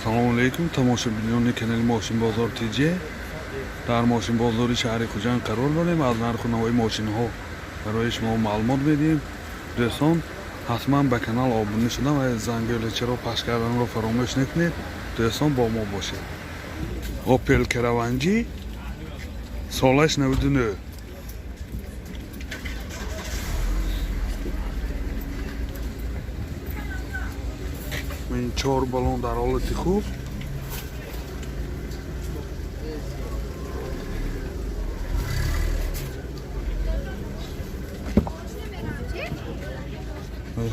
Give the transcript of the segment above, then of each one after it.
Салому алейкум, тамошобинони канали Мошинбозор ТЖ. Дар мошинбозори шаҳри Хуҷанд қарор дорем. Аз нарху навои мошинҳо барои шумо маълумот медиҳем. Дӯстон, ҳатман ба канал обуна шудан ва зангӯлачаро пахш карданро фаромӯш накунед. Дӯстон, бо мо бошед. Opel Caravan G, солаш 99. Ин чор баллон дар ҳолати хуб.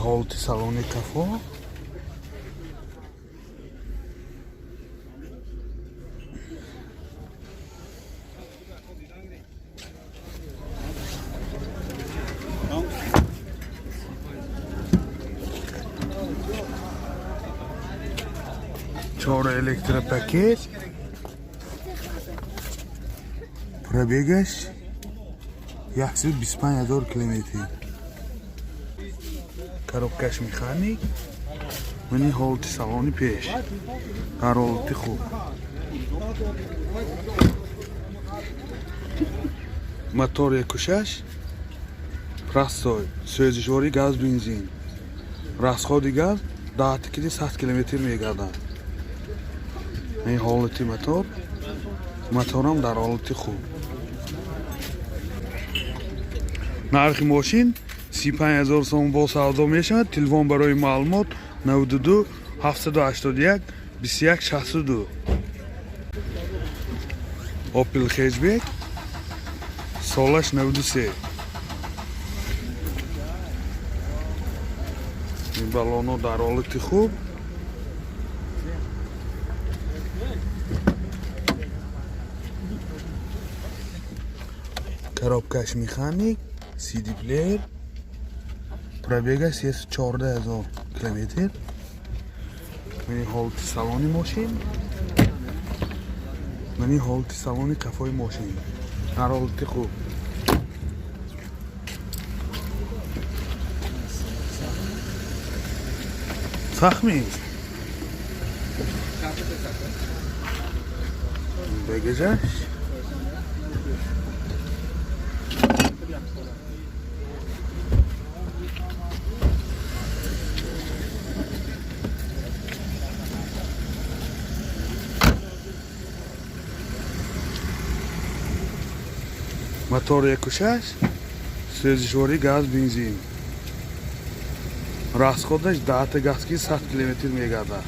Ҳолати салони кафо. Чор электропакет. Пробег аш 125 ҳазор километр. Коробка ш механик. Мани ҳолати салони пеш. Дар ҳолати хуб. Мотор 1.6, простой, сӯзишворӣ газ бензин. Расход и газ 10 кили 100 километр мегардад. Ин ҳолати мотор, моторам дар ҳолати хуб. Нархи мошин 35 ҳазор сом, бо савдо мешавад. Телефон барои маълумот 92 781 21 62. Opel Hatchback, солаш 93. Ин баллоно дар ҳолати хуб. Коробка ш механик, CD плеер, пробег аш 314 ҳазор километр. Мани ҳолати салони мошин. Мани ҳолати салони кафои мошин. Дар ҳолати хуб. Сахми? Багажаш. Мотор 1.6, сӯзишворӣ газ бензин. Расход аш даҳта газки 100 километр мегардад.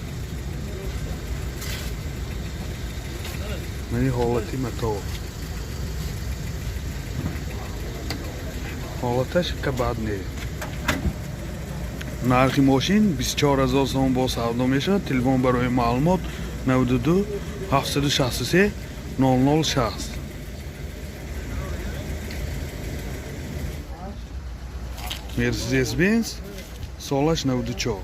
Мани ҳолати мотор. Ҳолаташ ка бад не. Нархи мошин 24 ҳазор сом, бо савдо мешавад. Телефон барои маълумот 92 763 00 60. Mercedes Benz, солаш 94.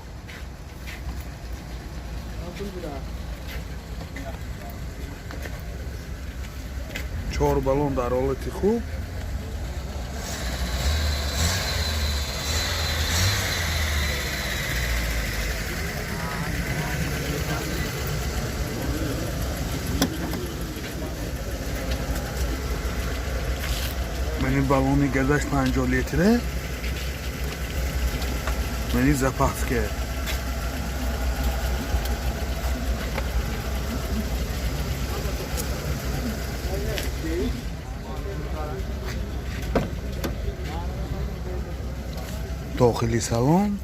Чор баллон дар ҳолати хуб. Мани баллони газаш 50 литре. Мани запаска. Дохили салон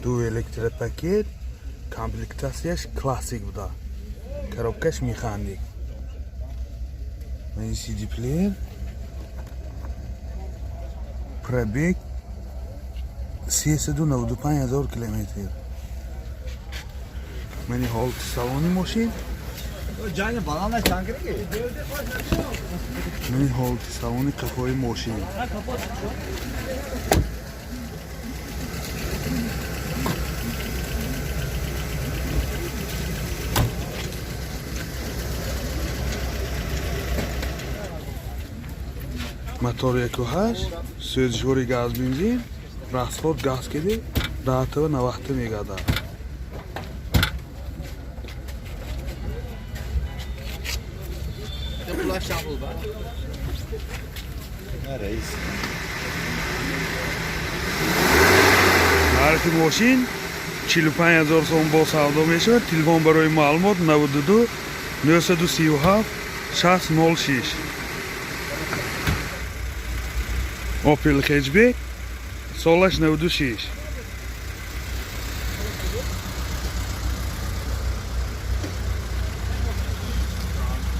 ду электропакет, комплектация ш классик буда. Коробка ш механик. Мани CD плеер. Пробег 395 ҳазор километр. Мани ҳолати салони мошин. Ҷани баланда чанд кераки? Мани ҳолати салони қафои мошин. Мотор 1.8, сӯзишвори газ бензин, расход газ киди даҳтава навахта мегардад. Нархи мошин 45 000 сом бо савдо мешавад. Телефон барои маълумот 92 937 606. Opel Hatchback, солаш 96.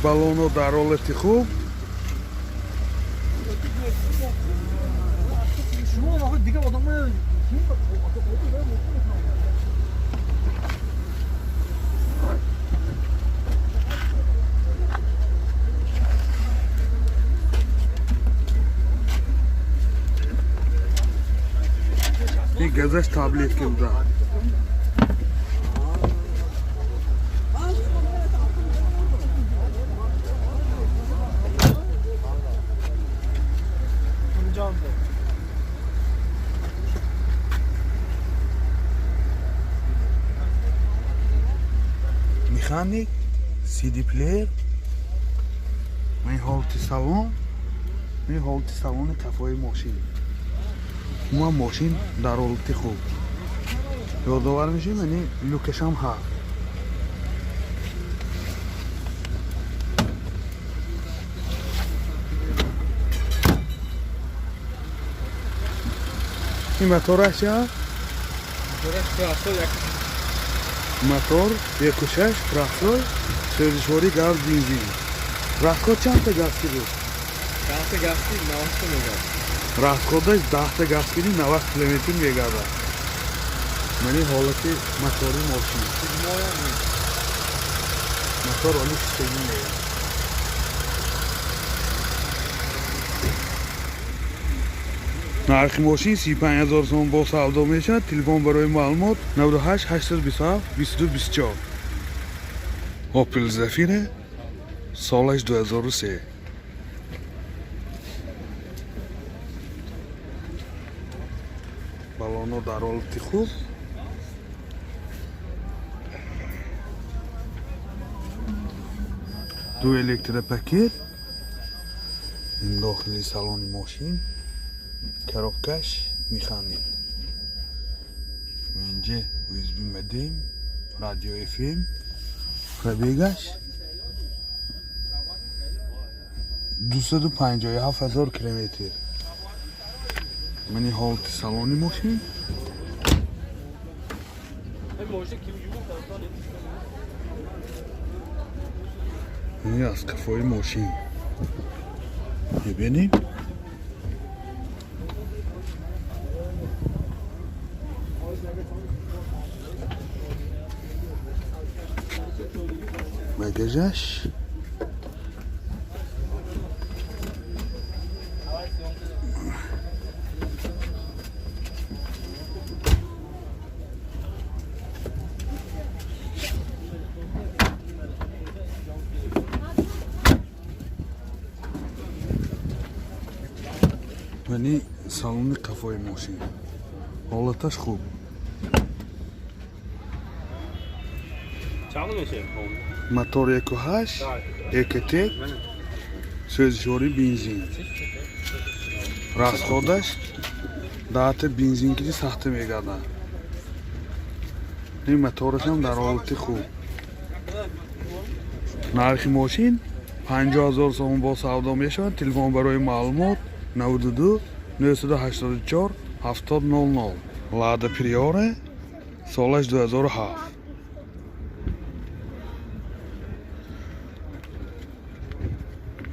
Балоно дар ҳолати хуб. Ин газаш таблетка буда. Механик, CD плеер, ин ҳолати салон, ин ҳолати салони кафои мошин. Умуман мошин дар ҳолати хуб. Ёдовар мешавем, яъне люкашам ҳаст. Ин мотораш чӣ ҳаст? Мотор 1.6 трактор, сӯзишворӣ газ, бензин. Расход чандта газ кирид? Даҳта газ кирид, 90 мегардад. Расходаш 10та газ кирид, 90 километр мегардад. Мани ҳолати мотори мошин. Мотор оли шиштагӣ мегардад. Нархи мошин 35 000 сом бо савдо мешавад. Телефон барои маълумот 98 827 22 24. Opel Zafira, солаш 2003. Балоно дар ҳолати хуб. Ду электропакет. Ин дохили салони мошин. Коробкаш механик. Инҷа USB модем, радио FM, пробегаш 257 000 километр. Мани ҳолати салони мошин. Ин аз кафои мошин. Мебинем. Багажаш. Мани салони қафои мошин. Ҳолаташ хуб. Мотор 1.8, Ecotec, сӯзишворӣ бензин. Расходаш даҳта бензин киди сахта мегардад. Ин моторашам дар ҳолати хуб. Нархи мошин 50 000 сомон бо савдо мешавад. Телефон барои маълумот 92 984 70 00. Лада Приора, солаш 2007.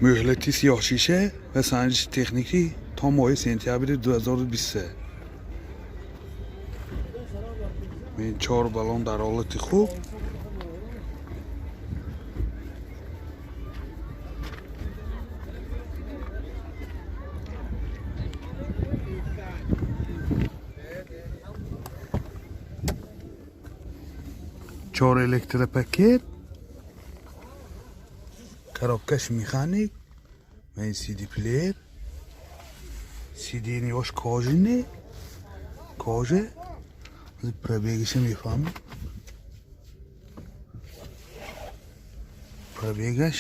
Муҳлати сиёҳшиша ва санҷиши техникӣ то моҳи сентябри 2023. Ин 4 баллон дар ҳолати хуб. Чор электропакет, коробкаш механик, ва ин CD плеер, сиденьяш кожаный, кожа, пробегиша мефаҳмам. Пробегаш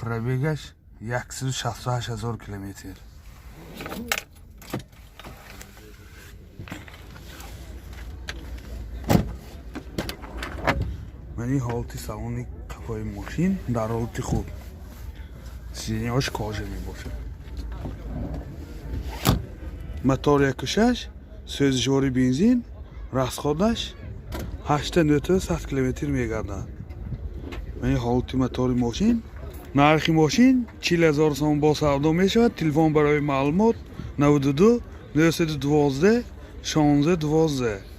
Пробегаш 168 ҳазор километр. Мани ҳолати салони қафои мошин дар ҳолати хуб. Сиденьяш кожа мебошад. Мотор 1.6, сӯзишвори бензин, расходаш 8 9 100 километр мегардад. Мани ҳолати мотори мошин. Нархи мошин 40 ҳазор сом, бо савдо мешавад. Телефон барои маълумот 92 912 16 12.